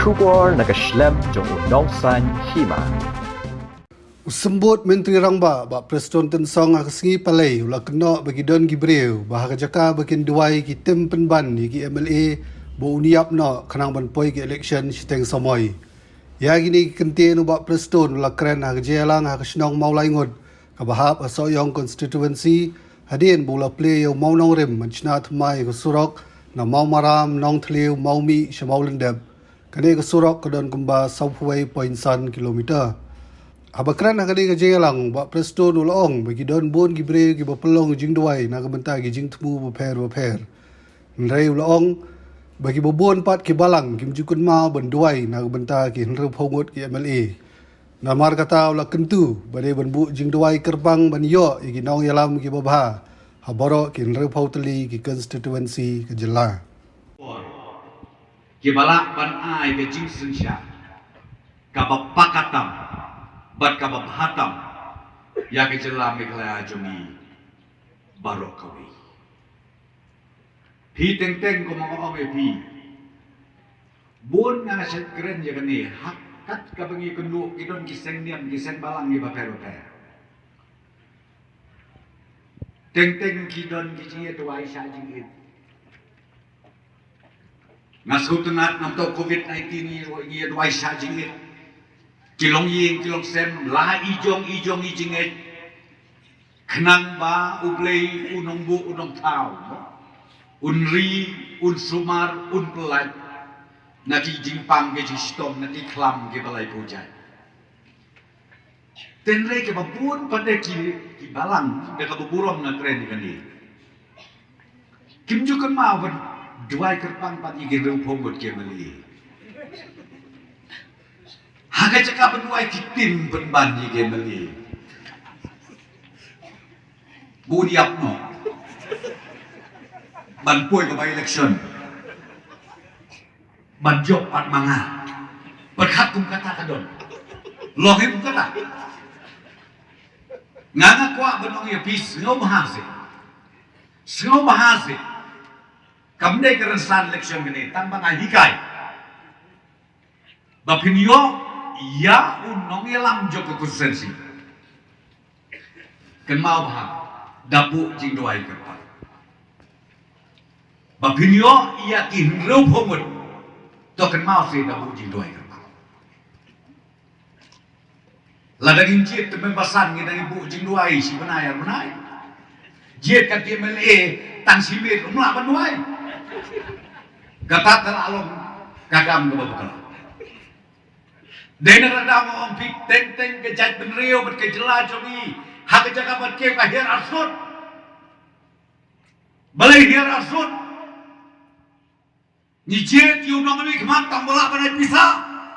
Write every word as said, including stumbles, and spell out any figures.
Khubor na ka shlem jong u nongsan hima. U Symbud Myntri Rangbah, Bah Prestone Tynsong, ha ka sngi Palei u la kynnoh ba ki don ki briew ba ha ka jaka ba kin duwai ki tim pynban ïa ki M L A ba un ïap noh khnang ban poi ki election shiteng samoi. Ïa kine ki kyntien u Bah Prestone u la kren ha ka jingïalang ha ka shnong Mawlaingut kaba hap ha Sohiong constituency, hadien ba u la plie ïa u mawnongrim ban shna thymmai ka surok na Mawmaram, Nongthliew, Mawmih sha Mawlyndep. Kane ka surok ka don kumba sawphew wei point san kilometer. Haba kren ha kane ka jingïalang, Bah Prestone u la ong ba ki don bun ki briew kiba pynlong jingduwai na ka bynta ki jingthmu bapher bapher. Hynrei u la ong ba kiba bun pat ki balang kim ju kynmaw ban duwai na ka bynta ki hynriewphew ngut ki M L A. Namar kata u la kyntu ba dei ban buh jingduwai kyrpang ban ïoh ïa ki nongïalam kiba bha ha baroh ki hynriewphew tylli ki constituency ka jylla. Kiba lah ban ai ka jingsynshar kaba paka tam bad kaba bha tam ïa ka jylla Meghalaya jong ngi baroh kawei. Phi teng teng, kumba nga ong ïa phi, bun nga shait kren ïa kane, ha kat kaba ngi kynduh ki don ki seng niam ki seng balang kiba pher bapher. Teng teng ki don ki jingïaduwai sha jingïeit. Nga sngewtynnat namar covid nineteen ngi ruh ngi ïaduwai sha jingïeit. Ki longïing ki longsem la i jong i jong i jingïeit. Khnang ba U Blei un ong buh un ong thaw, un ri, un sumar, un pyllait na ki jingpang ki jingshitom, na ki khlam kiba laiphew jait. Hynrei kiba bun pat de ki, ki balang, da kaba burom nga kren ïa kane, kim ju kynmaw ban duwai kyrpang pat ïa ki hynriewphew ngut ki M L A. Ha ka jaka ban duwai ki tim pynban ïa ki M L A ba un ïap noh ban poi ka by-election. Ban jop pat ma nga. Pyrkhat kum kata ka don. Long hi kum kata. Nga nga kwah ban ong ïa phi, sngewbha seh. Sngewbha seh. Kam dei ka rynsan election kane, tang ba nga hikai ba phin ïoh ïa u nongïalam jong ka constituency. Kynmaw bha, da buh jingduwai kyrpang. Ba phin ïoh ïa ki hynriewphew ngut, to kynmaw seh da buh jingduwai kyrpang. Lada ngin jied te member san ngi dang buh jingduwai shi bnai ar bnai. Jied ka ki M L A tang shi miet um lah ban duwai. Kata ka la long ka kam kaba bakla. Dei na ka daw nga ong phi, teng teng ka jaitbynriew bad ka jylla jong ngi ha ka jaka bad ka hiar arsut. Balei hiar arsut? Ngi jied ïa u nongmihkhmat tang ba lah ban ai pisa.